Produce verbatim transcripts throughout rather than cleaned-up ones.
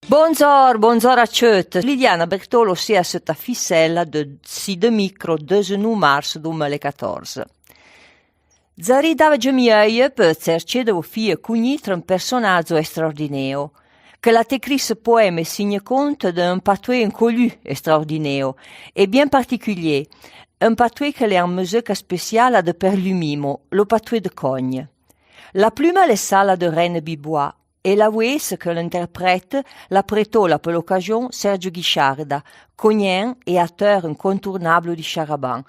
Bondzor, bondzor a tcheut. Liliana Bertolo si a seutta fissella de si demicro dezenoù mars dou mille e catorze. Dzarì dava dzemiaie pe tsertché de vo fie cugnitre un personadzo estraordineo, que l'a té crisse poème signe conte de un patoué incó lu estraordineo, e bien particulié, un patoué que l'è an mezeucca spéciala de per lu mimo, lo patoué de Cogne. La pluma l'è sala de Reine Bibois, e la vouésse que l'interprète l'a prétó la pe l'occajon Sergio Guicharda, cognen e ateur incontournablo di charaban.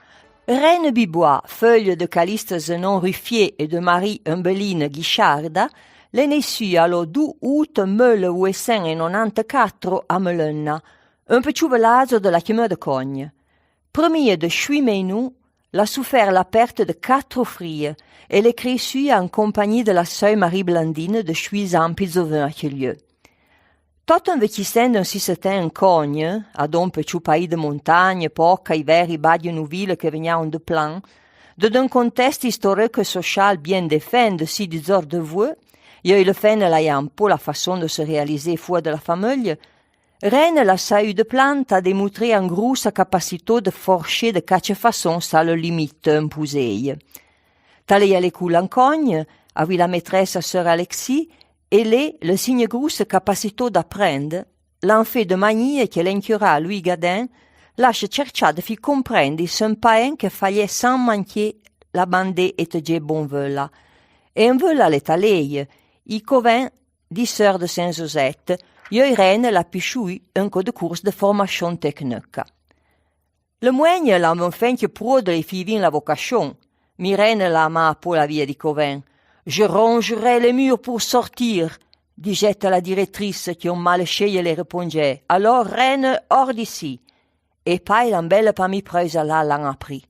Reine Bibois, feuille de Calixte Zénon Ruffier e de Marie Humbeline Guicharda, l'è neissua lo dou out mille vouéssent e nonante-catro a Meleunna, un petchoù veladzo de la quemeua de Cogne. Premie de chouì mèinoù, l'a souffert la perte de catro frie e l'è cressua an compagnie de la seu Marie Blandine de chouì an pi dzoveun a queu lieu. Tot en vechissent deun si setten en Cogne, adon petchoù paì de montagne, poca i veri badio nouvile que vegnaon de plan, de deun contest istoreuc e sochal bien defent de si di dzor de voueu, ieu le fenne l'ayan po la fasson de se réalisé foua de la fameuille, Reine l'a saù de plan ta démoutré an groussa capacitó de forché de catche fasson sa le limite impouzéye. Ta l'è a l'écoula an Cogne, avouì la métressa seur Alexis, e lé le signe grousse capacitó d'aprende, l'an fé de magnie que l'incurà Louis Gadin l'ache tsertchà de fi comprende i seun paen que fallè san manqué la mandé étedjé Bonveula. E Enveula l'è ta léye, i coven di seur de Sen-Zozette, ieu Reine l'a pi chouì un cou de cours de formachon tecneucca. Le mouegne l'an fenque prou de lé fé vin la vocachon, mi Reine l'ama po la via di coven. Je rongerai les murs pour sortir, dijette la directrice que on malechèye lé repondjè. Alors Reine, hors d'ici. E pai l'an belle pa mi preusa la l'an aprì.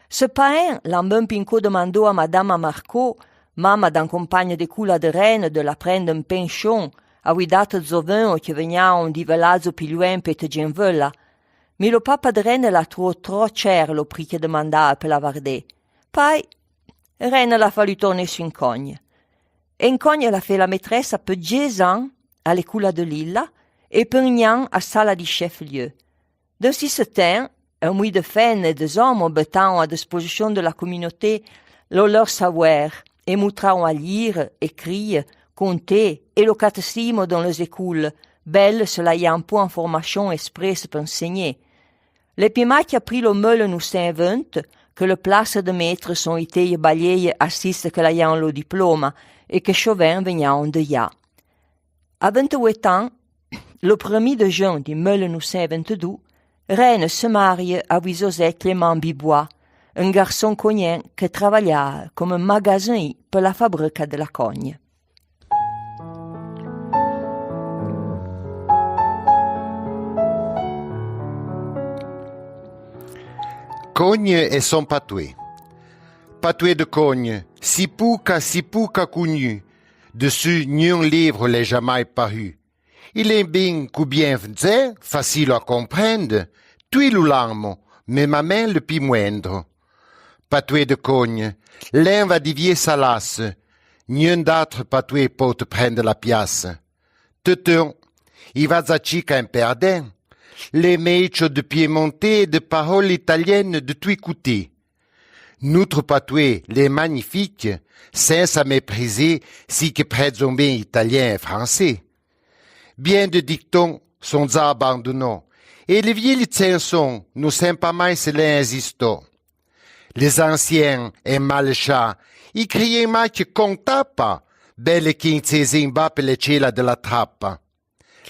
Se paen l'an beun pi incó demandó a madama Marco, mama d'an compagne d'écoula de Reine, de la prende en penchon, avouì d'atre dzoveun que vegnaon di veladzo pi luen pe étedjé Enveula. Mi lo papa de Reine l'a trouó tro tcher lo pri que demandava pe la vardé. Pai, Reine l'a falù torné su in Cogne. En Cogne l'a fé la métressa pe djéz an a l'écoula de Lila e pe un an a sala di chef-lieu. Deun si setten, un mouì de fenne e de z'omo betaon a dispozichon de la communauté lo leur savouer e moutraon a lire, écrire, conté e lo catesimo deun le-z-écoule, belle se l'ayan po an formachon expresse pe ensegné. L'è pi maque aprì lo mille nou sen vente que le place de métre son itéye balyéye a sisse que l'ayan lo diploma e que choven vegnaon de ya. A vente-vouet an, lo premié de jun di mille nou sen vente-dou, Reine se marie avouì Zozé Clément Bibois, un garson cognen que travalla comme magazin pe la fabreucca de la Cogne. Cogne e son patoué. Patoué de Cogne, si pouca, si pouca cognu, dessu gnun lévro l'è jamai paru. Il è bin cou bien dzé, facilo a comprende, tui lo l'amo, mémamèn le pi mouendro. Patoué de Cogne, lenva di vié salasse, gnun d'atre patoué pot prende la piasse. Teutun, i va dza chica en perden, l'è mèicho de piemonté e de parole italienne de tui couté. Noutro patoué l'è magnifique, sensa méprisé si que predzon bin italien e fransé. Bien de dicton son dza abandonó, e le viéle tsenson no sen pa mai se l'en existó. Les anciens en malechà, i crien mai que contapa, belle que i tsezin ba pe le tséla de la trapa.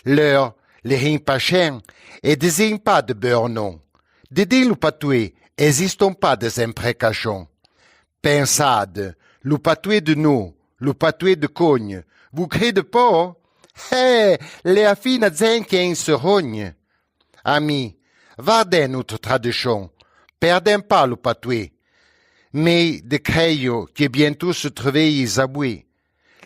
Leur, le rin pa chen, e dezin pa de beurnon. Dedin lo patoué, existon pa des emprecachon. Pensade, lo patoué de no, lo patoué de Cogne, vo crede po? Eh, l'è a fina dzen que en se rogne. Ami, vardèn noutro tradichon, perdèn pa lo patoué. Mé de creio que bientou se trevèye i zaboué.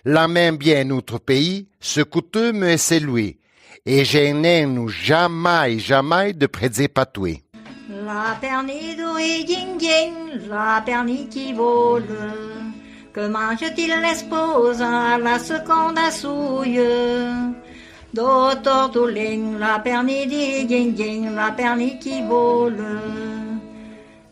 L'amèn bien noutro payi, se coutume e se loué, e j'en-nen-no jamai, jamai de predzé patoué. La pernit dou i gin-gin, la pernit qui vole, que mange-t-il l'esposa à la seconde souille? Do tortolin, la pernit di gin-gin, la pernit qui vole.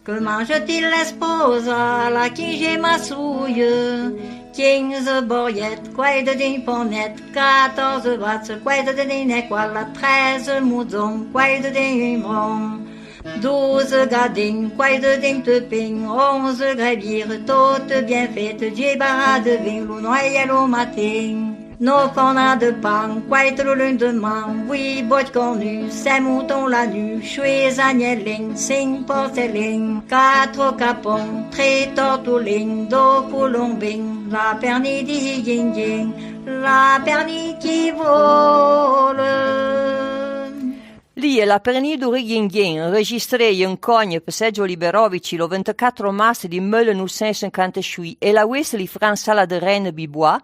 Que mange-t-il l'esposa, la quinge massouille? Quinze boriette, quai dedin ponette, quatorze vache, quai dedin écoile, treize moudon, quai dedin un bron. Douze gadin, quai dedin tepin, onze grévire, toute bien faite, dix barras de vin, lo noyel lo matin. Neuf fona de pan, quai lo lindemain, huit bottes cornues, cinq moutons la nuit, shuit agnelin, cinq porcelin, quatre capons, treize tortolin, deux colombins, la pernit di gin-gin, la pernit qui vole. Lì è la pernit do regin-gin, enregistré in Cogne pe Sergio Liberovici lo vente-quatre mars di mille neuf cent cinquante-huit, è la voué lì Fran Sala de Rennes Bibois,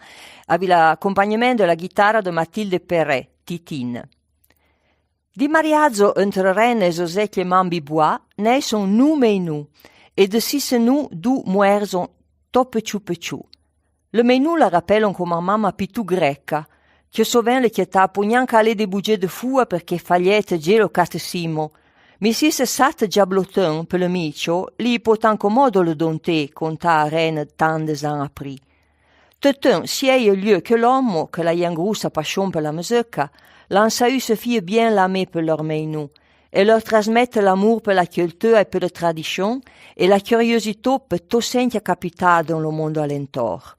avouì l'accompagnement de la guitare de Mathilde Perret, Titine. Di mariadzo entre Rennes è José Clément Bibois, naisson nou mèinoù, è de si se nou dou mouèrzon to petchoù petchoù. Le mèinoù la rappellon comme mama pitou greca, que sovèn le quetà po gnanca alé de boudjé de foua perqué fallèt djé lo catesimo. Mi si se sat djablotin pe le mitcho, lì po tan commodo le donté, contà a Rennes tan de zan aprì. Teteun, sièi è lieu que l'ommo, que l'ayèn groussa passion pe la mezeucca, l'an saù se fie bien lamé pe leur mèinoù, è leur trasmette l'amour pe la culteua è pe le tradichon, è la curiositó pe to sen qu'i a capità din lo mondo alentor.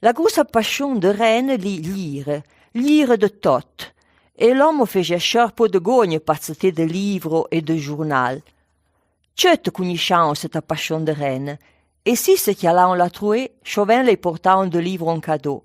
La groussa passion de Rennes lì lire, lire de tot, è l'ommo fèjè cheur po de gogne pa tseté de livro è de journal. Tcheut cougnichàn seta passion de Rennes, è si se qu'i alaon la troué, sovèn lèi portaon de livro in cadó.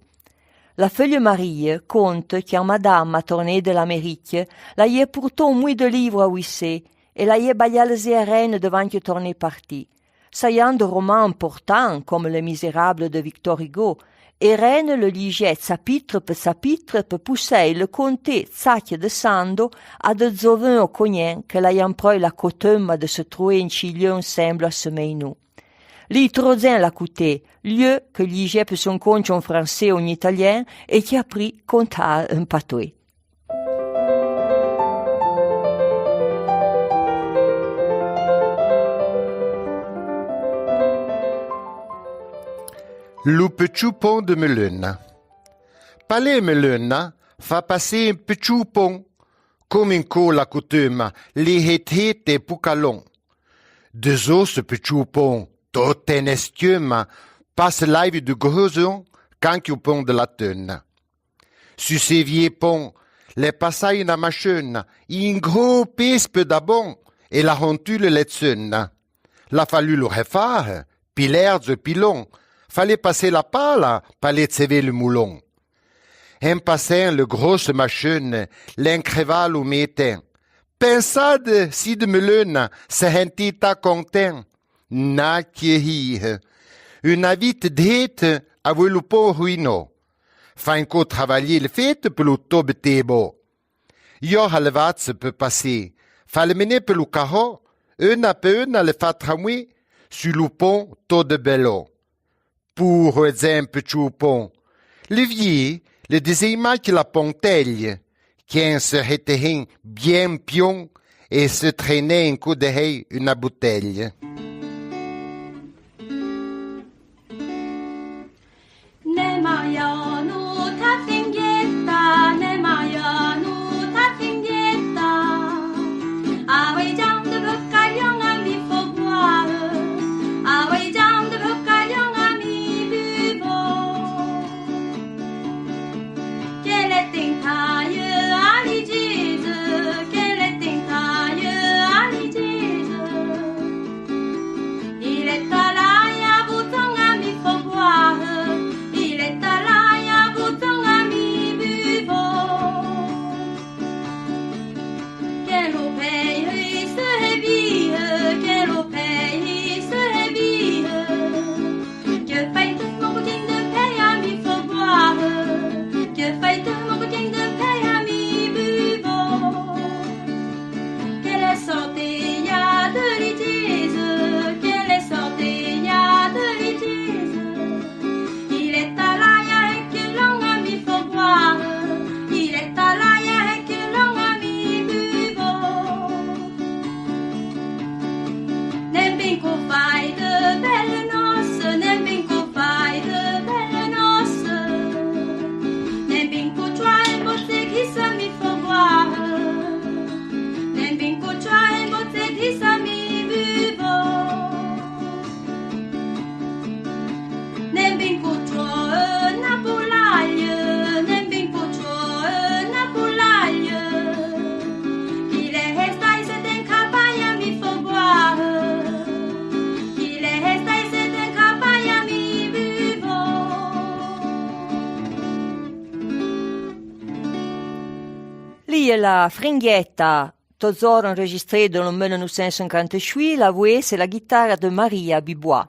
La feuille Marie conte que madama torné de l'Amérique l'ayè pourtó mouì de livro avouì sé, è l'ayè baillà le zé a Rennes devàn que torné partì. Sayàn de romàn important comme Les Misérables de Victor Hugo, è Rennes le lijè tsapitre pe tsapitre pe poussèi le conté tsaque de sando a de dzovèn o cognèn que l'ayàn preu la coteuma de se troué in tsi lieu insemblo a se mèinoù. Lì tro dzèn l'acouté, lieu que lijè pe son contcho in fransé o in italien è qu'i aprì contà in patoué. Lo petchoù pon de Meleuna. Palé Meleuna fa passé un petchoù pon, comme incó la coteuma, lé hét hét è pouca lon. Dezó se petchoù pon, tot en estieuma, passe l'aive de Grozon, can que o pon de la Teuna. Su se vié pon, l'è passà una macheuna, un gro péspe d'abon, è la hontule l'è tseuna. L'a fallu lo refare, pi lerdzo è pi lon, fallè passé la pala, palé tsevé le moulon. En passèn le grosse macheune, l'en crevà lo métèn. Pensade si de Meleuna se hentì ta contèn. Na que hie. Una vite d'héte avoué lo pon ruinó. Fa incó travaillé le féte pe lo tobe tébó. Iora le vatse pe passé, fa le mené pe lo caró, euna pe euna le fa tramoué, su lo pon to de belló. Pouro e dzempe tchoupon. Le vié, le dezéima que la pontèille, qu'en se hétéhin bien pion, è se trèinè incó de hèi una botèille. Ne Maria, no ta finguetta, ne Maria, no ta finguetta. Avoué Jan de Bocalion a mi fo boire, avoué Jan de Bocalion a mi buvo. Qu'elle est in taille à l'Église, qu'elle est in taille à l'Église. Li è la Fringuetta, tozor enregistré dedeun lo mille nou sen senquanta-chouit, la voèsse è la guitara de Maria Bibois.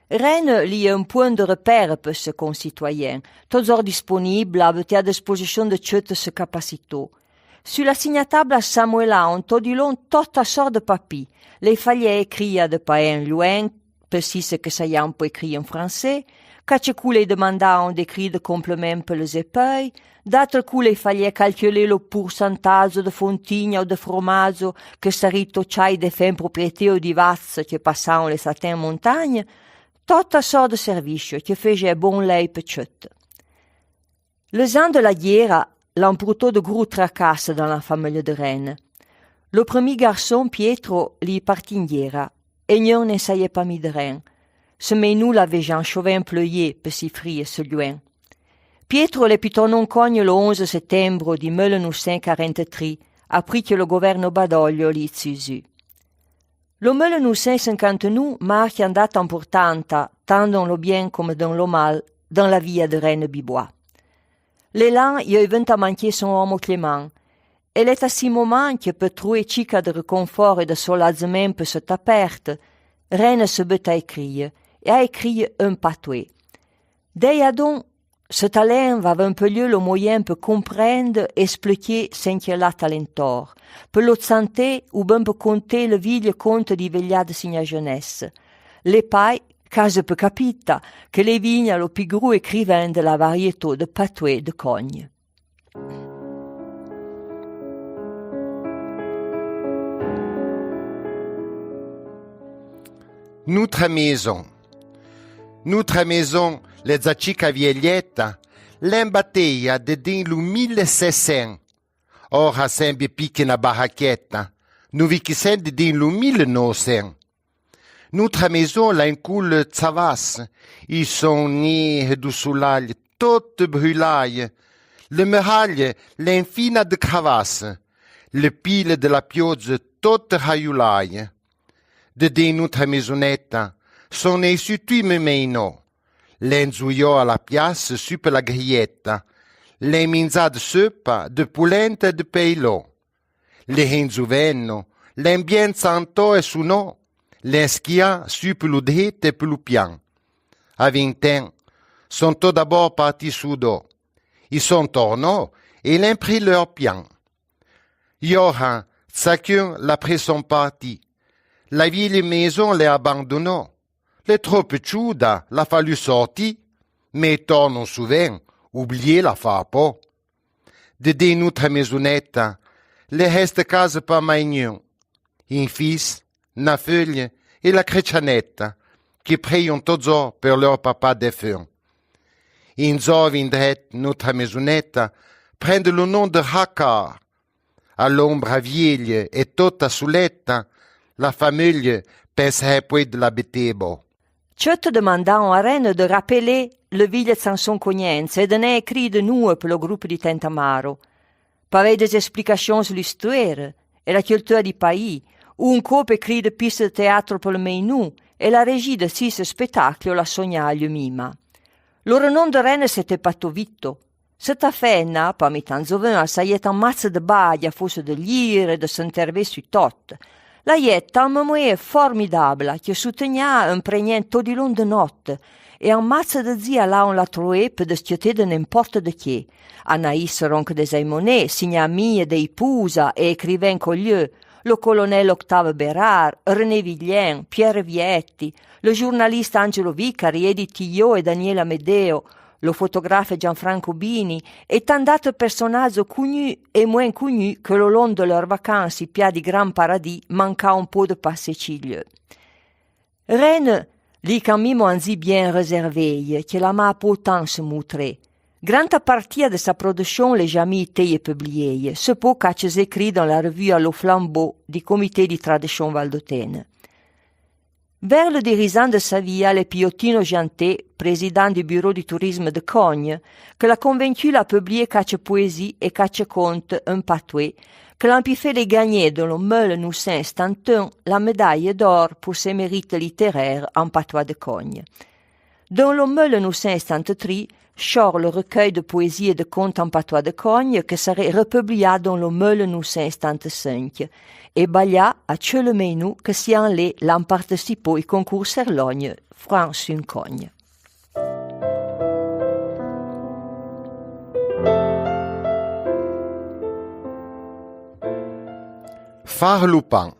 Reine li è un point de repère pe se concitoyen, tozor disponibla, avèi a disposichon de tcheute se capacitó. Su la signa tabla s'amouèlaon tot di lon tota sor de papi. Lèi faliè écri a de paèn llouèn, pe si se que savian po écri en fransé, catche cou lèi demandaon d'écri de complemèn pe le-z-épeuille, d'atre cou lèi faliè calculé lo poursantazo de fontigna o de fromazo que sari totchai de fèn propriété o di vatse que passaon le satin en montagne, tota sor de servichio que fèjè bon lèi pe tcheute. Le-z-an de la guiéra l'an portó de grou tracasse dedeun la fameuille de Reine. Lo premi garson, Pietro, li parti en guiéra, é gneun nen saiè pa mi de ren. Se mèinoù l'avèi jan chovèn pleuillé pe si frie se llouèn. Pietro l'è pi tornon Cogne lo onze setembro di mille nou sen quaranta-trì, aprì que lo governo Badoglio l'i tsuzu. Lo mille nou sen senquanta-nou marque an data importanta, tan dedeun lo bien comme dedeun lo mal, dedeun la via de Reine Bibois. L'è l'an i è venta manqué son omo Clément, é l'è a si moman que pe troué tchica de reconfor é de solazemèn pe se ta perte, Reine se beute a écrie, é a écrie en patoué. Dèi adon, se ta lèn vave un peu lieu lo moyen pe comprende é espliqué sen que l'a ta lentor, pe lo tsanté ou ben pe conté le vieille conte di veillade sin la jeunesse. L'è pai, case pe capita, que lèi vigna lo pi grou écrivèn de la variétó de patoué de Cogne. Noutra maison. Noutra maison, l'è dza tchica vielletta, l'an bateia dedeun lo mille sèt sen. Ora semble pi que na barraquetta, no vèi que sen dedeun lo mille nou sen. Noutra maison l'an cou le tsavas, i son nére dou soulal, tote brulai. Le meraille l'an fina de cravasse, le pile de la piodze tote raioulai. Dedeun noutra maisonetta, son nèi su tui me mèinoù. L'an zouilló a la piasse su pe la grietta. L'an mindzà de sepa, de polenta é de peiló. Le hen zouvéno, l'an bien tsantó é sounó, l'an schià su pe lo drite é pe lo pian. A vint an, son tot d'abor parti su dó. I son tornó é l'an pri leur pian. I ora, tsacun l'a pri son parti. La vielle maison l'è abandonó. L'è tro pitchouda, l'a fallu sorti, me tornon souvèn, oublié l'a fa po. Dedeun noutra maisonetta, le reste case pa mai gnun. In fis, na feuille é la cretchanetta, que prion tozor per leur papa defun. In zor vindrèt noutra maisonetta prende lo non de Racar. A l'ombra vielle é tota souletta, la fameuille penserè poué de la beté bo. Tcheute demandaon a Reine de rapelé le vieille tsanson cognense é de n'en écri de noue pe lo groupe di Tentamaro. P'avèi dez esplicachion su l'istuére é la culteua di paì, ou un cou pe écri de pisse de teatro pe le mèinoù, é la régie de si se spetaclo la sogna a lleu mima. Lo renon de Reine s'étè pató vito. Seta fenna, pa mi tan zoveun, a saiè an matse de baille a fosse de lire é de s'entervé su tot. L'aiè an memoué formidabla que soutegnà en pregnen tot di lon de note, é an matse de dzi alaon la troué pe destcheuté de n'importe de qué. Anaïs Ronc-Desaymonet, sin-a amie de ipousa é écrivèn co lleu, lo colonel Octave Bérard, René Villien, Pierre Vietti, le journaliste Angelo Vicari, Edith Thillot é Daniela Medeo, lo fotografe Gianfranco Bini é tan d'atre personadzo cognù é mouin cognù que lo lon de leur vacanse i pià di Gran Paradis mancaon po de passé tsi lleu. Reine, li can mimo an dzi bien réservéye, que l'ama po tan se moutré. Granta partia de sa produchon l'è jamì itèye publiéye, se po catches écri dedeun la revua Lo Flambeau di Comité di Tradichon Valdotène. Ver le dirizan de sa via l'è Piotino Jeantet, présidant di bureau di tourisme de Cogne, que l'a convencu a publié catche poésie é catche conte en patoué, que l'an pi fé lèi gagné dedeun lo mille nou sen setanteun la médaille d'or pour ses mérites littéraires en patois de Cogne. Dedeun lo mille nou sen setantetri, Chor lo recueil de poésie e de conte en patois de Cogne que sarè republià dan lo meulle nou sen setanta-senque e balà a tseule mèinoù que si anlé l'an partecipà i concours Cerlogne, Fran su Cogne. Far lo pan.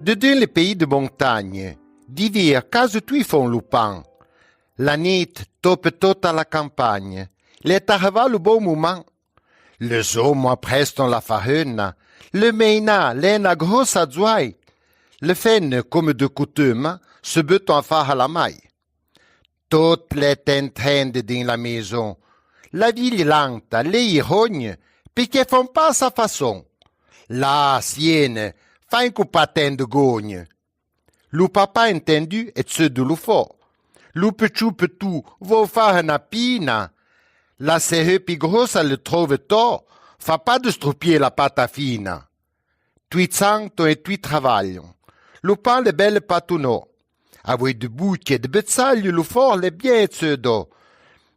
Dedin le pays de montagne, d'ivir caze tui fan lo pan. La nit tope tota la campagne, l'è arrevà lo bon momàn. Le-z-omo apreston la fareuna, le mèinà l'è na grossa dzoie. Le fenne, comme de coutume, se beuton a far la maille. Tot l'è en tren dedin la maison. La vieille lanta, l'è irogne, perqué fan pa sa fasson. La sienne, fan co pa ten de gogne. Lo papà entendu e tseude lo fò. Lo petchoù petou vo far na pina. La serré pi grossa le trove to, fa pa de stroupié la pata fina. Tui tsanton e tui travaillon. Lo pan l'è belle patonò. Avoué de bouque e de betsaille lo for l'è bien tseudo.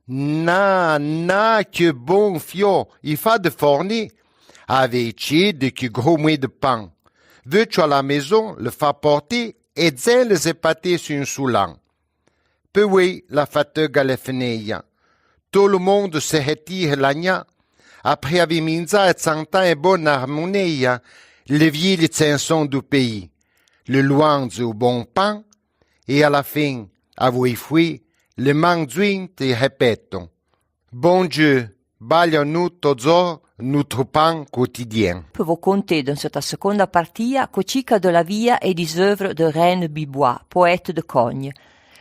Na, na, que bon fiò, i fa de forni. Avoué tse de que gros moué de pan. Veucho a la maison le fa porté e dzen le-z-épaté su un soulan. Pe voué la fateuga l'è feneia. To lo mondo se retire la gna. Apré avoué mindzà e tsantà en bona armoneia le vieille tsanson dou pays, le louanze o bon pan, e a la fin, avoué foué, le man dzuinte i repeton. Bon Dieu, balla-nou todzor noutro pan quotidien. Pe vo conté dan seta seconda partia cocica de la via e di-z-euvre de Reine Bibois, poète de Cogne.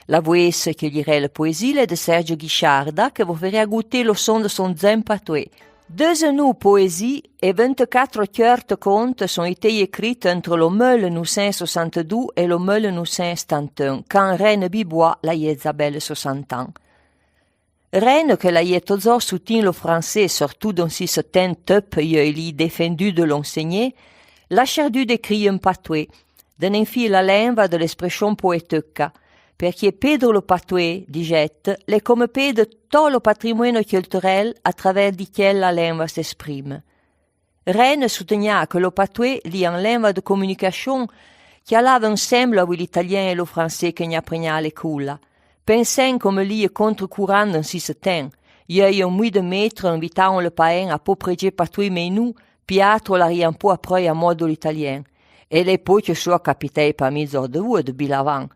La vouésse que lirè le poésie l'è de Serge Guichard, que vo ferè gouté lo son de son dzen patoué. Deuze-nou poésie e vente-catro queurte conte son été écrite entre lo meulle nou sen soixante-dou e lo meulle nou sen setanta-un, can Reine Bibois l'a ièdza belle soixante ans. Reine que l'a iè todzor soutin lo fransé, sortou dan si se ten teup ieu li defendu de l'enseigné, l'a cherdu d'écri en patoué, de n'en fie la lenva de l'expression poéteuca, perqué pédre lo patoué, dijette, l'è comme pédre to lo patrimouéno culturel a travers di quel la lenva s'exprime. Reine soutegnà que lo patoué l'è an lenva de comunicachon que alave ensemblo avoué l'italien e lo fransé que n'aprenà a l'écoula. Pensen comme l'è contre-courant dan si se ten. Ieu un moué de métre invitaon le paen a po prédjé patoué mèinoù, pi atro l'arian po apreué a modo l'italien. E l'è po que soa capitèi pa mizor de voué de bilavan.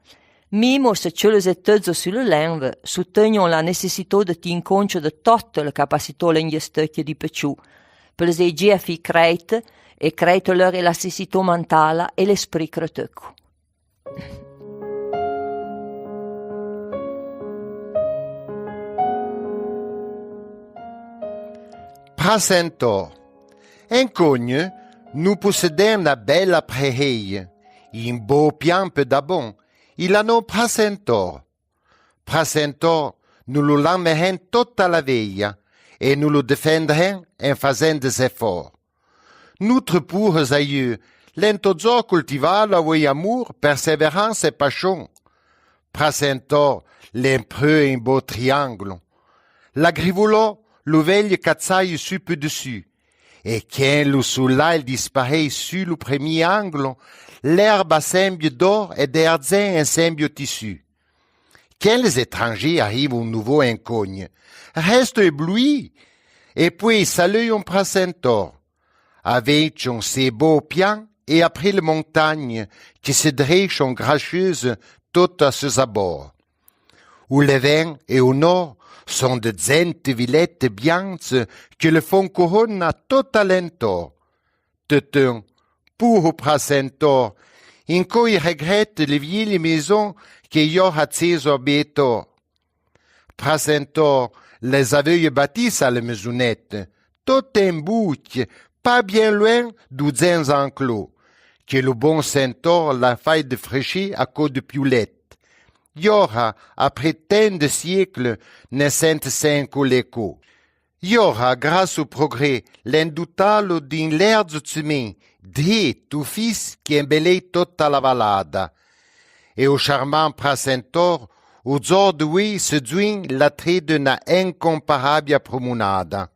Mimo se tseule-z-éteudzo su le lenve soutegnon la necessitó de tin concho de totte le capacitó lenguesteuque di petchoù, pe le-z-éidjé a fie crèite, e crèite leur e la necessitó mantala e l'espri creteuco. Prasentor. En Cogne, nou possedèn na bella preheia, in bo pian pe dabon, i l'a non Prasentor. Prasentor, nou lo lammerèn tota la veia, e nou lo defendrèn en fazen de-z-effor. Noutre poure-z-aieu l'en todzor cultivalo avoué amour, perseveranse e pachon. Prasentor l'en preu in bo trianglo. La grivoulò lo veille catsaille su pe dessu. E quen lo soulai disparèi su lo premié anglo, l'erba sembie d'or e d'erdzen ensembio tissu. Quen le-z-étranjé arrivon nouvo en Cogne, resto ébloui, e poué saleuon Prasentor. Avèitchon se bo pian e apré le montagne que se drèichon gracheuse tot a se-z-abor. O levèn e o nor son de dzente vilette biantse que le fon corona tot a l'entor. Teteun, pouro Prasentor, incó i regrette le vieille maison que ior a tsezo a Bétor. Prasentor le-z-aveuille bâti sa le mesonette, tot en bouque, pa bien louen dou dzen-z-anclo, que lo bon Sentor l'a fai de freché a co de pioulette. Iora, apré ten de siècle, ne sente senco l'éco. Iora, grasse o progrès, l'en dotalo d'in lerdzo tsemin, dré, toufis, que embellèi tota la valada. E o charman Prasentor, Ozordoui se dzuin l'attré d'euna incomparabla promenada.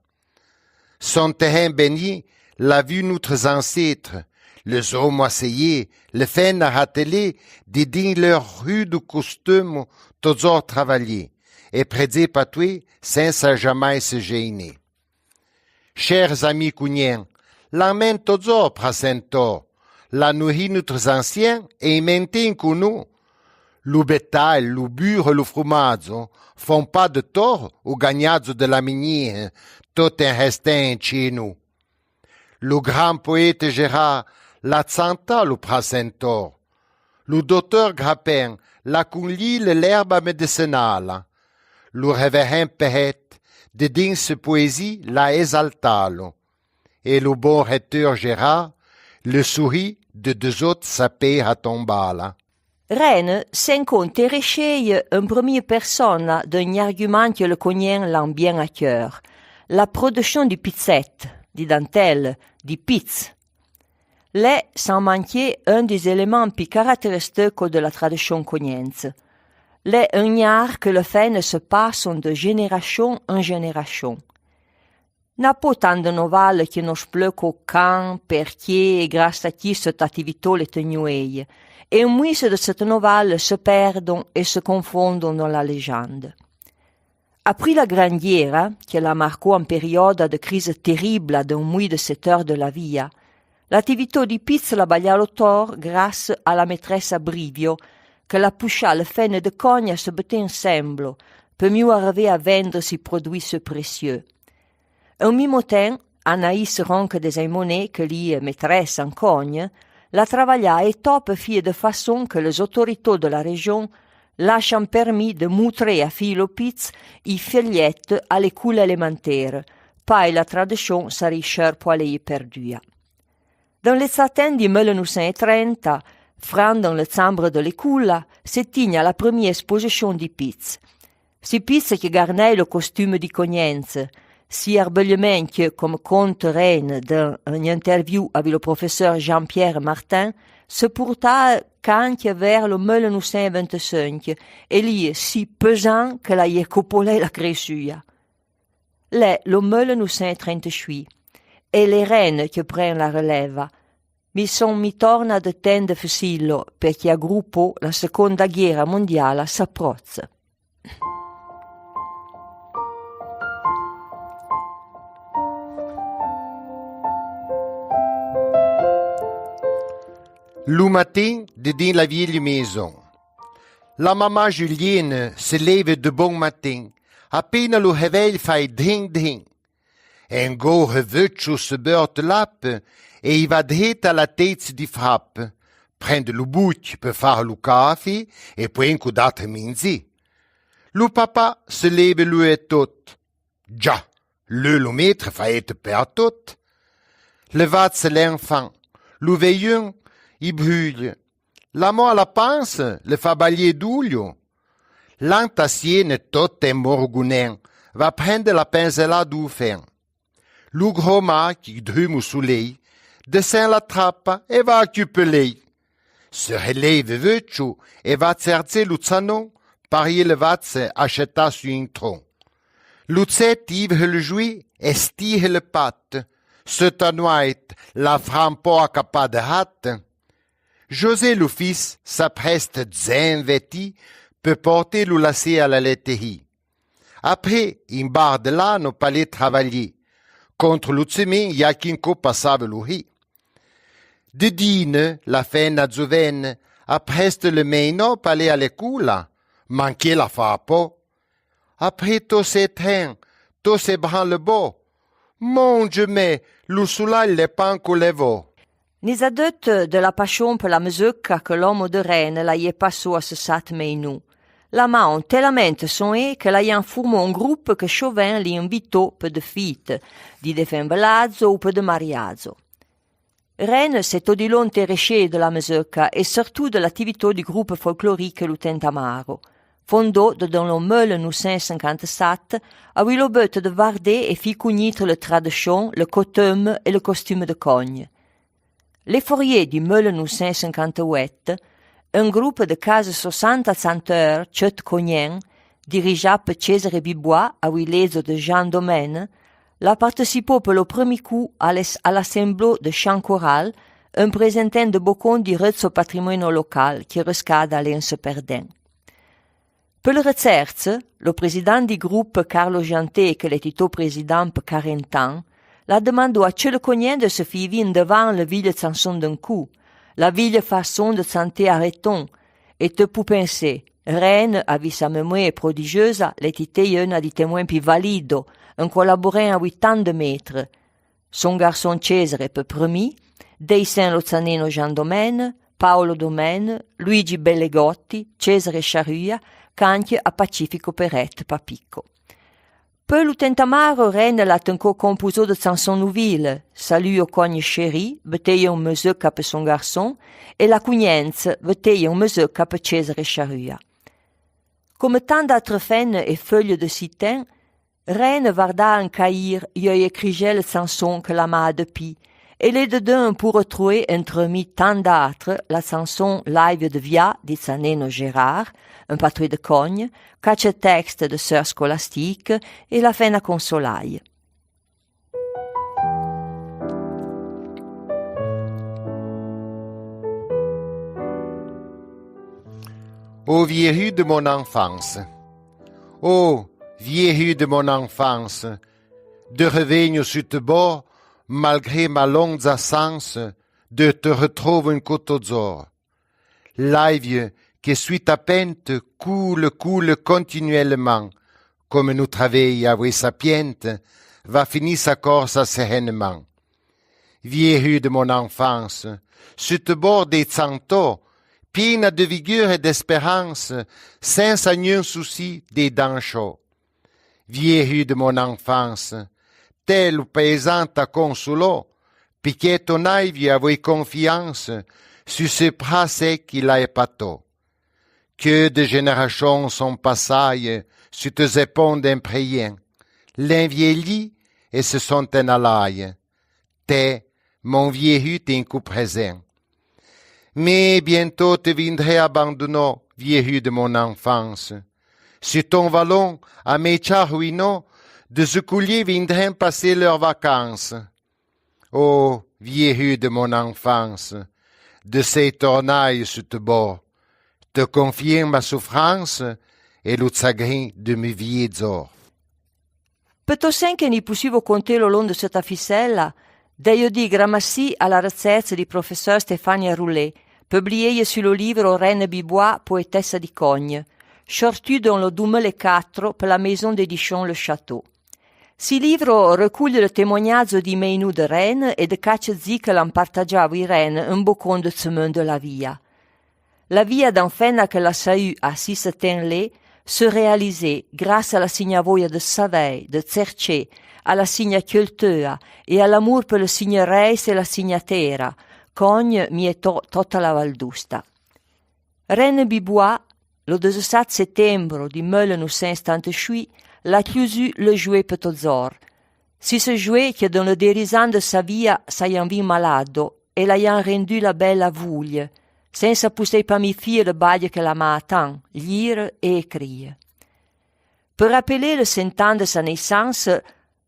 Son terren beni l'a vu noutres ancêtres, le-z-omo asseyé, le fenne ratelé, dedin leur rudo costumo, tozor travaillé, é prédzé patoué, sensa jamai se geiné. Chers amis cognèn, l'amin tozor prassin tor, l'a nourri noutres ancien é i mintin co nou. Lo bétail, lo buro é lo fromadzo fon pa de tor o gagnadzo de la minihe, tot en restin tché nou. Lo gran poéte Gérard l'a tsantà lo prassin tor. Lo doteur Grappin l'a conlli le l'erba médecenala. Lo révérend Perret, dedin se poésie, l'a exaltalo. É lo bon recteur Gérard le souri de dezot sa péra tombala. Reine s'encon terechéye en premie persona d'un argumin que le cognèn l'an bien a cœur, la produchon di pizzet, di dantelle, di pizz. L'è, san manqué, un des éléments pi caractéristico de la tradichon cognense. L'è un gnard que le fenne se passon de générachon en générachon. N'a po tan de novale que no spleuco can, perqué é grassa a qui setta ativitó l'è tegnouéye, é un mouisse de sette novale se perdon é se confondon dan la légende. Aprì la Gran Guéra, que l'a marcó en périoda de crise terribla d'un mouì de secteur de la via, l'ativitó di pizz l'a baillà lo tor grasse a la métressa Brivio, que l'a pouchà le fenne de Cogne a se betté ensemblo, pe miou arrevé a vendre si produì se précieux. En mimo ten, Anaïs Ronque des Aymonais, que l'è métressa en Cogne, l'a travaillà é top fie de façon que les autorités de la région l'achon permis de moutré a fie lo pizz i feuillette a l'écoula élémentaire, pai la tradichon sarì cheur po alé perdua. Dan le tsaten di mille nou sen é trenta, fran dan le tsambre de l'écoula, se tigna la premie exposichon di pizz. Si pizz que garnèi lo costume di cognense, si arbeillement que, comme conte Reine dan un interview avouì lo professeur Jean-Pierre Martin, se portà canque ver lo mille nou sen vente-senque, é l'è si pesan que l'a yé copolé la cressua. L'è lo mille nou sen trenta-chouì, é l'è Reine que pren la relèva, mi son mi torna de ten de fessilo, perqué a groupo la seconda guéra mondiala s'approtse. Lo matin, dedin la vieille maison. La mamà Julienne se lève de bon matin, a pena lo réveil fai drin drin. En gor veucho se beurte l'ape é i va dreta a la tétse di frappe, prende lo bouque pe fare lo café é pouin co d'atre mindzé. Lo papà se lève lo é tot. Già, le lo métre faite per tot. Le vatse l'enfan, lo veion, i bruille. La mo a la panse le fa baillé d'oullo. L'an tassiéne tot en morgonen va prende la penzela dou fen. Lo gro ma qui drume o solei desen la trapa é va a cupelei. Se relève veucho é va tserdzé lo tsanon, parié le vatse achetà su in tron. Lo tset ivre le joué é stire le pat. Setta nouait la fran po a capà de hat. José lo fis s'apreste zen veti pe porté lo lassé a la laiterie. Apré, in bar de l'ano palé travaillé. Contre lo tsemin, y a quinco passave lo ri. Dedine, la fenna dzovène, apreste le meino palé a l'écoula, manqué la fa po. Apré to se tren, to se branle bo. Mon Dieu, mé lo solai l'è panco levo. N'i a deut de la pachon pe la mezeucca que l'omo de Reine l'a yé passó a se sat meinou. La maon telamente son é que l'ayàn formó un groupe que choven l'i invitó pe de fite, di de fenveladzo ou pe de mariadzo. Reine s'è todilon terechée de la mezeucca é surtou de l'ativitó di groupe folclorique lo Tentamaro, fondó dedeun lo mille nou sen sencanta-sat, avouì lo but de vardé é fi cognitre le tradichon, le coteume é le costume de Cogne. Le forié di mille nou sen sencanta-ouet, Un groupe de quase soixante chanteurs, tcheut cognèn, dirijâ pe Césare Bibois, avouì l'édzo de Jean Domaine, l'a partecipâ pe lo premi cou a l'es-, a l'assemblô de chant choral, en présentèn de bocon di reut so patrimoèno local, que rescada l'en se perdèn. Pe le retsèrtse, lo président di groupe Carlo Jeantet, que l'è titò président pe quarante an, l'a demandâ a tcheut le cognèn de se fî vî devàn le vîle tsanson d'en cou, la vîle fasson de tsanté a reton, é te pou pensé, Reine, avouì sa mémoué prodigeusa, l'è titò euna di témouèn pi valido, en collaborèn avouì tan de métre, son garson Césare pe premi, dèi sen lo tsanèno Jean Domaine, Paolo Domaine, Luigi Bellegotti, Césare Charrua, canque a Pacifico Perret, papico. Pe lo tentamaro, Reine l'a tencò compozò de tsanson nouvile, Salut o cogne chéri, vetèi en mezeucca pe son garson, é La cougnèntse, vetèi en mezeucca pe Césare Charrua. Comme tan d'atre fène é feuille de si ten, Reine vardà en caïr, ieu écrijè le tsanson que l'amà depi, é l'è dedeun pou retroué, entre mi tan d'atre, la tsanson L'aive de vià di tsanèno Gérard, en patroué de Cogne, catche texte de Sœur Scolastique é La fèna consolaye. Ô vié ru de mon enfance. Ô vié ru de mon enfance, de revegno su te bor, malgré ma londze absence, de te retrovo incò todzor. L'aive que suit a pente coule, coule continuellement, comme nou travèi avoué sa piente, va fini sa corsa serennement. Vié ru de mon enfance, su te bor dèi tsantò, piéna de vigueur é d'espérance, sensa gnun souci dèi danchò. Vié ru de mon enfance, te lo paysan t'a consolò, piqué ton aive avoué confiance, su se prà sec i l'a épatò. Que de générachons son passaye su te zépon d'en prèyèn, l'en viéli é se son en alaye. Te, mon vié ru, t'é incò prézèn. Mé bientò te vindrè abandonò, vié ru de mon enfance. Su ton valon, a mèitsa ruinò, de ze coulié vindrèn passé leur vacance. Ô vié ru de mon enfance, de sèi tornaye su te bor, te confièn ma soufrance é lo tsagrin de me vié dzor. Pe to sen que n'i poussivo conté lo lon de seutta fisella, dèio di gramassì a la retsèrtse di professeur Stefania Roulet, publiéye su lo livro Reine Bibois, poétessa di Cogne, sortù dedeun lo dou mille é catro pe la maison d'édition Le Château. Si livro recouille le témoignadzo di mèinoù de Reine é de catse zi que l'an partadjà avouì Reine un bocon de tsemin de la via. La via d'an fenna que l'a saù a si se ten lé se réalisé grâce a la sin-a voia de savèi, de tsertché, a la sin-a culteua é a l'amour pe le sin-a reis é la sin-a tèra, Cogne, mi étò totta la Val d'Outa. Reine Bibois, lo dezesat setembro di mille nou sen setanta-chouì, l'a cllousù le joué pe todzor. Si se joué que dedeun le dèri-z-an de sa via s'ayan vin malado é l'ayan rendu la bella vouille, sensa poussé pa mi fie le baille que l'amà tan, lire é écrire. Pe rappeler le sen tan de sa naissance,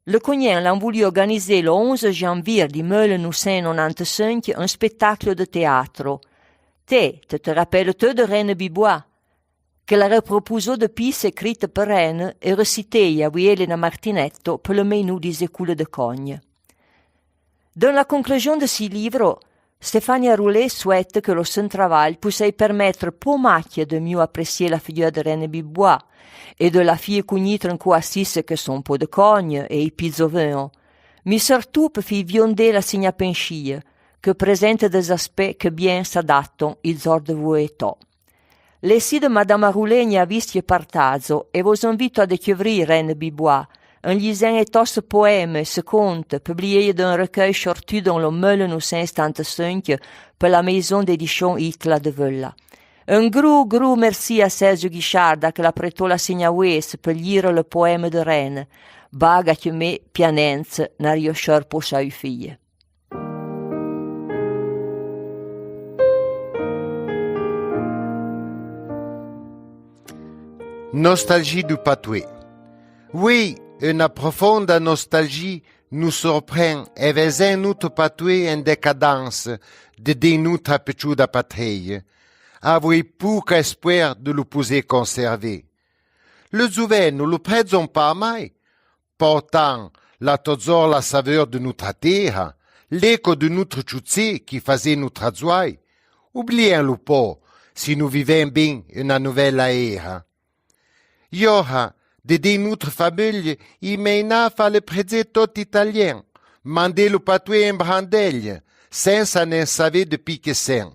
le Cognèn l'an voulu organizé lo onze janvier di mille nou sen nonanta-sinque un spectacle de théâtre. Te, te te rappelles-te de Reine Bibois, que l'a repropouzó de pièce écrite pe Reine é recitée avouì Elena Martinetto pe le mèinoù di ze coule de Cogne. Dedeun la conclujon de si livro, Stefania Roulet souhaite que lo sen travaille poussé permettre po maque de miou apprécier la figure de Reine Bibois é de la fie cougnitre incò a si se que son po de Cogne é i pi dzovin, mi surtou pe fie viondé la sin-a penchie, que présente dez aspects que bien s'adaton i dzor de voué étò. Le si de Madama Roulet n'i a viste partadze é vo invito a découvrir Reine Bibois, en lizèn étò se poème, se conte, publié dedeun recueil sortù dedeun lo mille nou sen setanta-sinque pe la maison d'édition Itla de Veulla. Un grou, grou merci a Sergio Guichard que l'a prétó la sin-a vouése pe lire le poème de Reine, baga que mé, pianèntse, n'ario cheur po saù fie. Nostalgie du patoué. Oui, una profonda nostalgie nou sorprèn è vèzèn noutro patoué en décadence, de dèn noutra petchouda patréye. Avoué pouca espouèr de lo pouzé consèrvé. Le zouven no lo prèdzon pa mai, portan l'a tozor la saveur de noutra téra, l'éco de noutro tchoutché qui fazé noutra dzouai. Oublièn-lo po, si nou vivèn bin una nouvèla éra. Iora, de dèn noutra fameuille, i mèina fa le prèdzé tot italien, mandé lo patoué en brandèille, sensa nen savé de pi que sèn.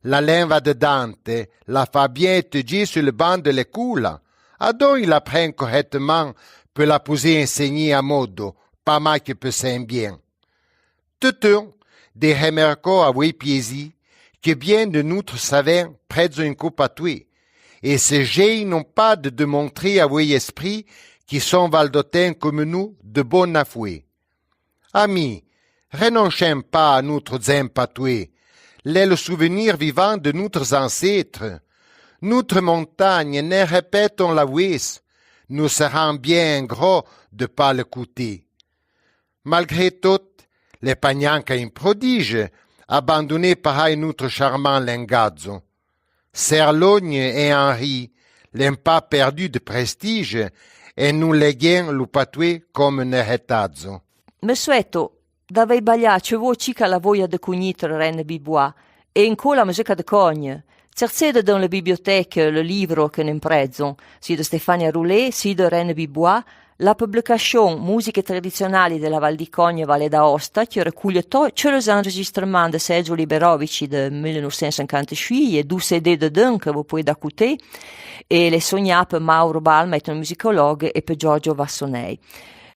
La lenva de Dante la fa bien étudié su le ban de l'écoula. Adon i la prèn corrècteman pe la pouzé ensègné a modo, pa mai que pe sèn bien. Totun, de remèrco avoué piézi que bien de noutro savèn prèdzo un cou patoué, é se jéinon pa de demontré avoué espri qui son valdotèn comme nou de bona foué. Ami, renonchèn pa a noutro dzen patoué. L'è le souvenir vivan de noutros ancêtro. Noutro montagne ne répèton la vouése. Nou seran bien ingro de pa le couté. Malgré tot, l'è pa gnanca un prodige, abandoné parai noutro charman lengadzo. Serlogne é Henri, l'èn pa perdu de prestige, é nou lèguèn lo patoué comme un eretadzo. Me souéto d'avèi baillà tse vo tchica la voia de cougnitre Reine Bibois, é incò la mezeucca de Cogne. Tsertsé dedeun le bibliotèque le livro que n'en prèdzon, si de Stefania Roulet, si de Reine Bibois, la publicachón Musiche tradizionali de la Val di Cogne, Valle d'Aosta, que recouille to tse les enregistrements de Sergio Liberovici de mille neuf cent cinquante-huit é dou C D dedeun que vo pouéde acouté, é l'è sognà pe Mauro Balma, etnomusicologue, é pe Giorgio Vassonei.